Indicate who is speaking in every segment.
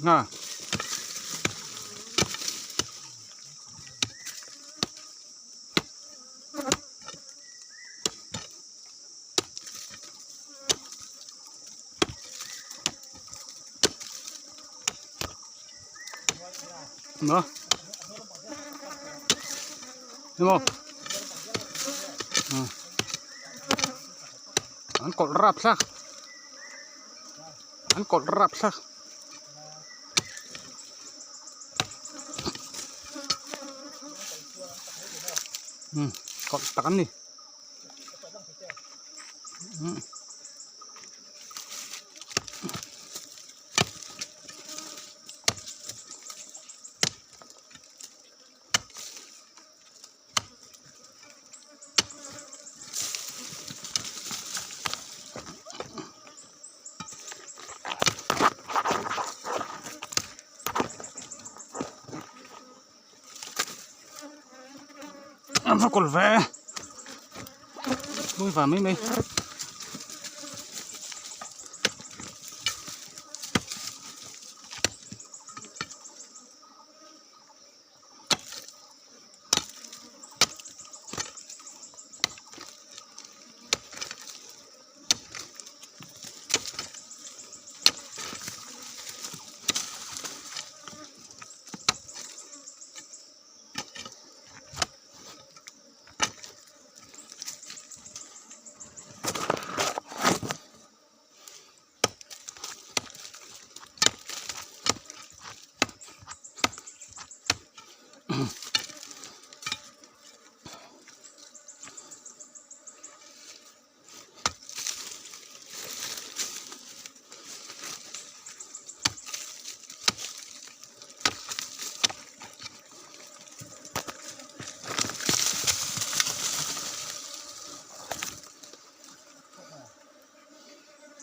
Speaker 1: Nga. Maw? Emaw? An kawlh rap thlak. An kawlh rap thlak. Kawlh tak an ni. An va kawlh ve lui va mai mai.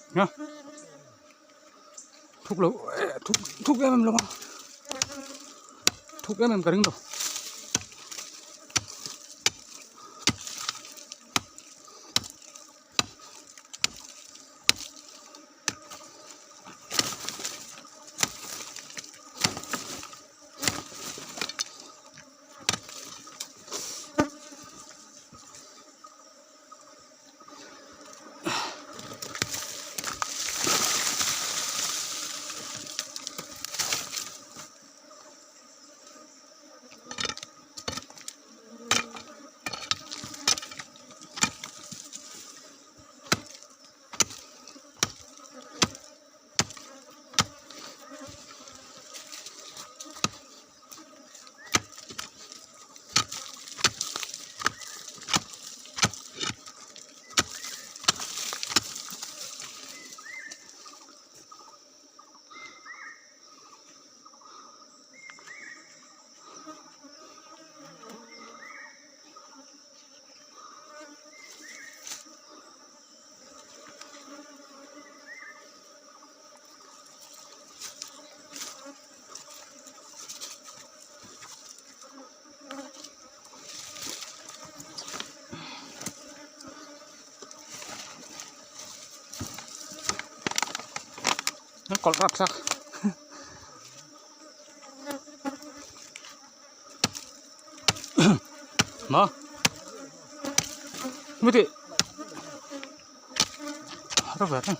Speaker 1: Nha. Thuk lo thuk thuk em em lo a thuk em em ka ring lo. An kawlh rap thlak. Maw? Hmuti. Ro ve reng.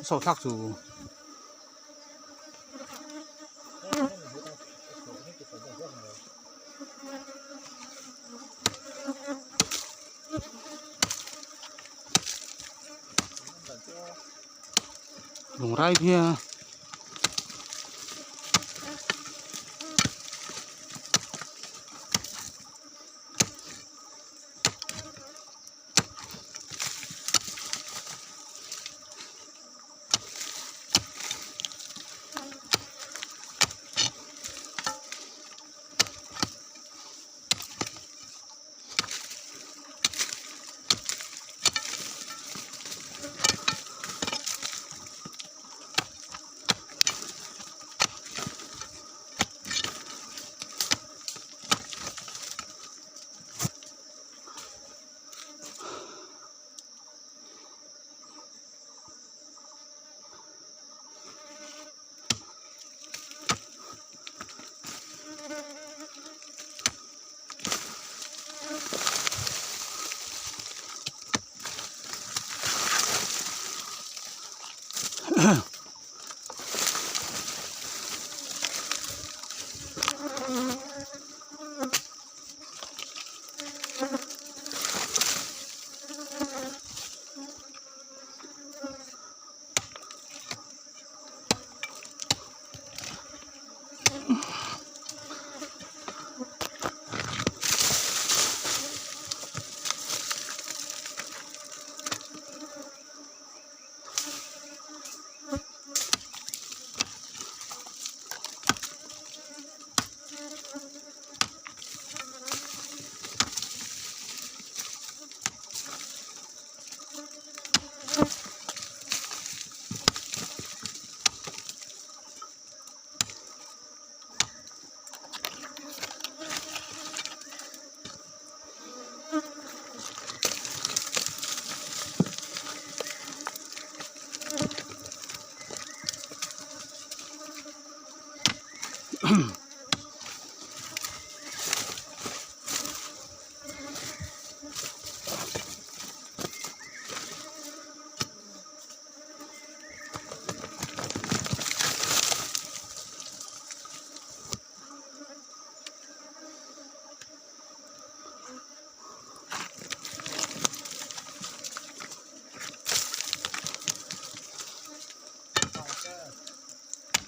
Speaker 1: Sawh thlak chu. Lung rai hian.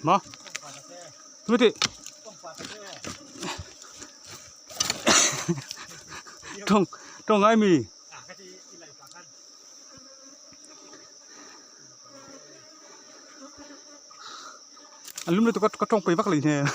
Speaker 1: Maw? Tui tih. Tawng tawng ngai mi. An lum lutuk a ka tawng pui vak leh hne.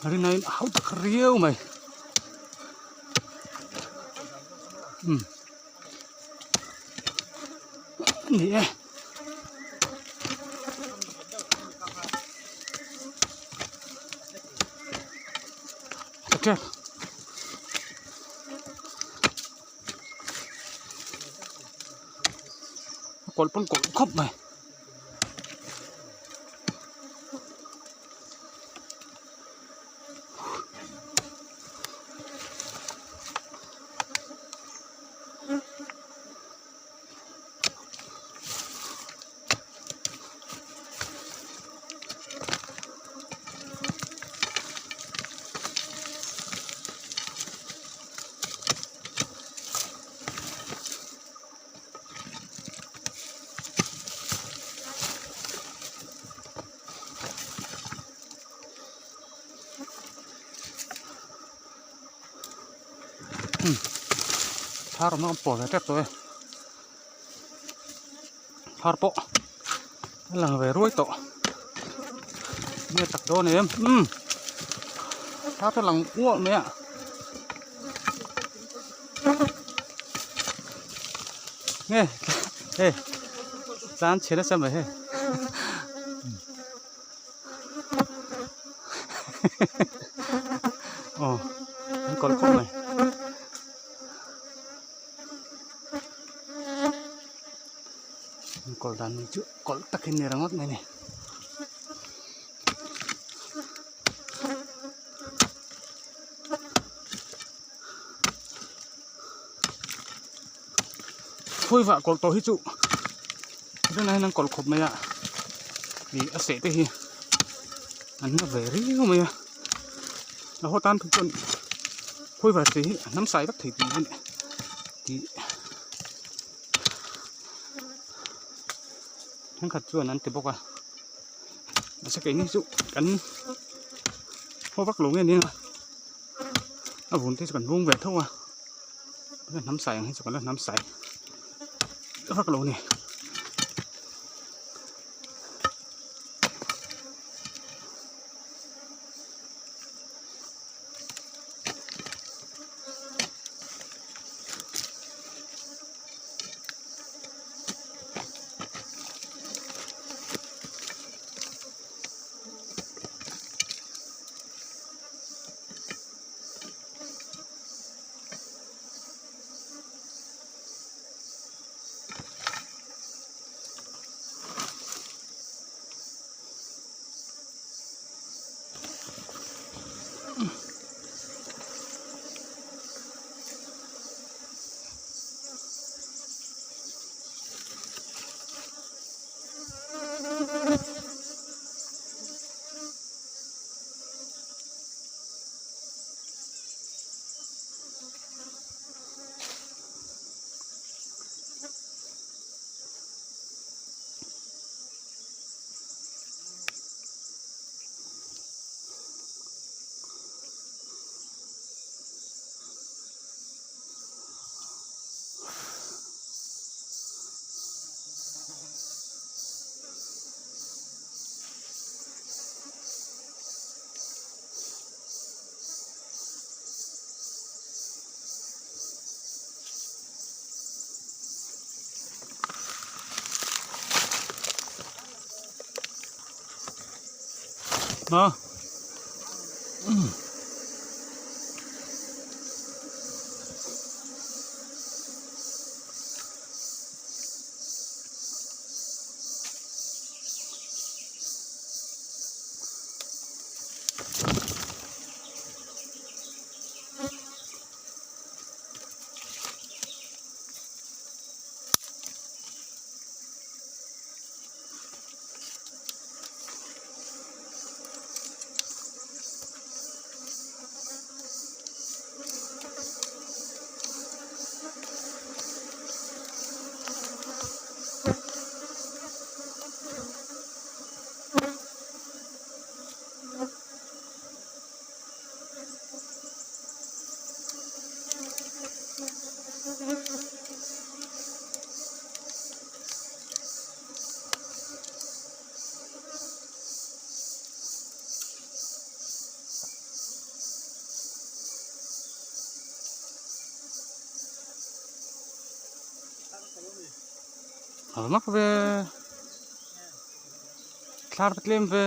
Speaker 1: Rinaiin a hau tak riau mai umm ni e. A kawlh pawn kawlh khawp mai. Thar awmna kan pawl ve tep tawh e thar pawh a lang ve ruai tawh nge tak dawn em umm thar chu a lang ualh mai a. Nge hei tlan chhe nasa mai hei aw an kawlh khawp mai. An kawlh dan ni chu kawlh takin ni ringawt mai a ni. Khawi vah kawlh tawh hi chu tunah hian an kawlh khawp mai a ih a seh te hi an la ve riau mai a a haw tan phei chuan khawi vah seh hi a hnam sai vek thei tih hi tih thenkhat chuan an ti bawk a mahse keini chu kan haw vak lo nge nia a vun te chu kan vung ve tho a hnam sai ang hi chu kan la hnam sai vak lo a ni. A mak ve thlar te tlem ve.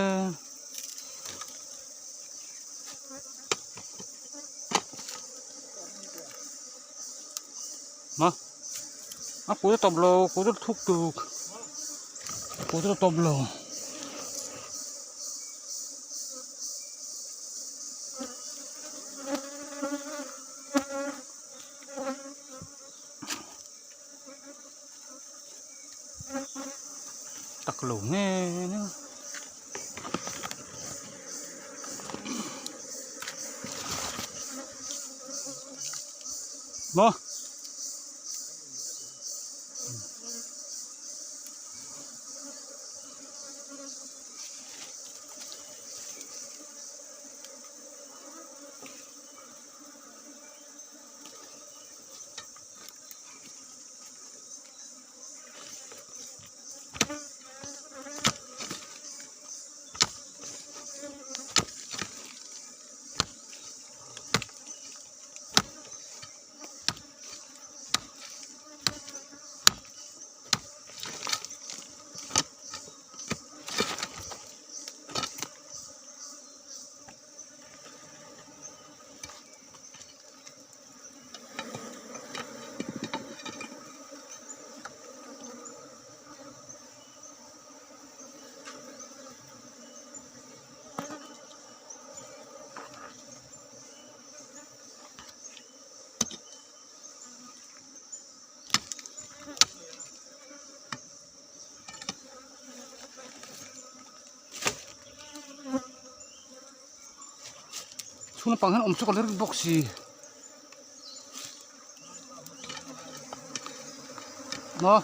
Speaker 1: Ma a kut a tawp lo kut a thuk tuk kut a tawp lo. Tak lo nge nge. Maw. Chhung lampang hian awm chu ka la ring bawk si. Maw.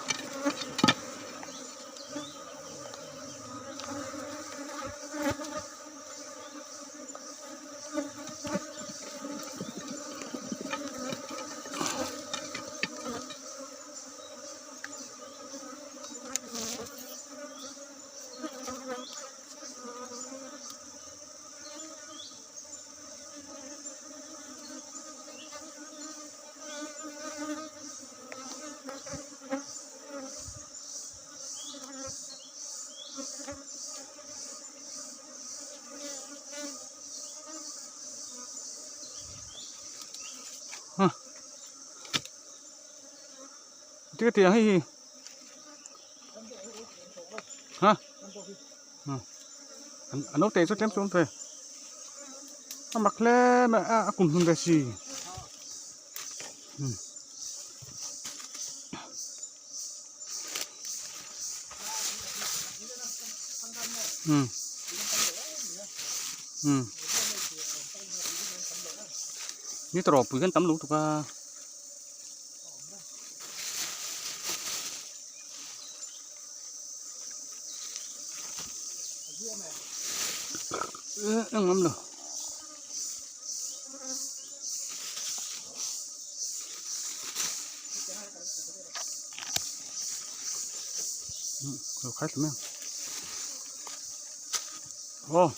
Speaker 1: Tia tia hei hi ha a naute chu tlem chu awm ve a mak hle mai a a kum hlun ve si ni tawrh pui khan tam lo tuk a. Eng awm lo. Lo khai thla mai ang. Aw.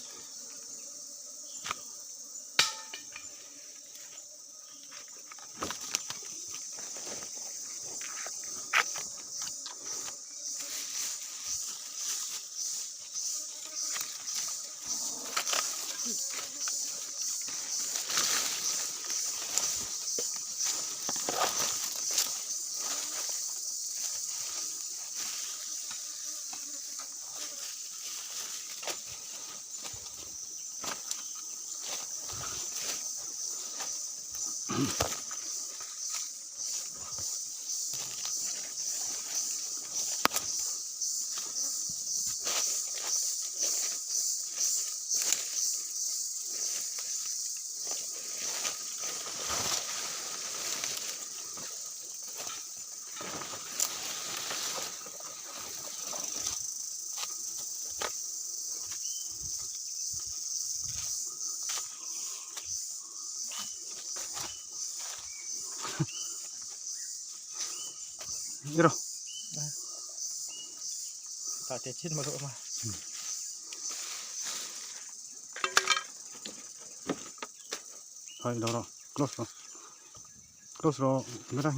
Speaker 1: Iro.
Speaker 2: Ta te chin ma ro ma.
Speaker 1: Thôi đâu rồi, close rồi. Close rồi, người ta.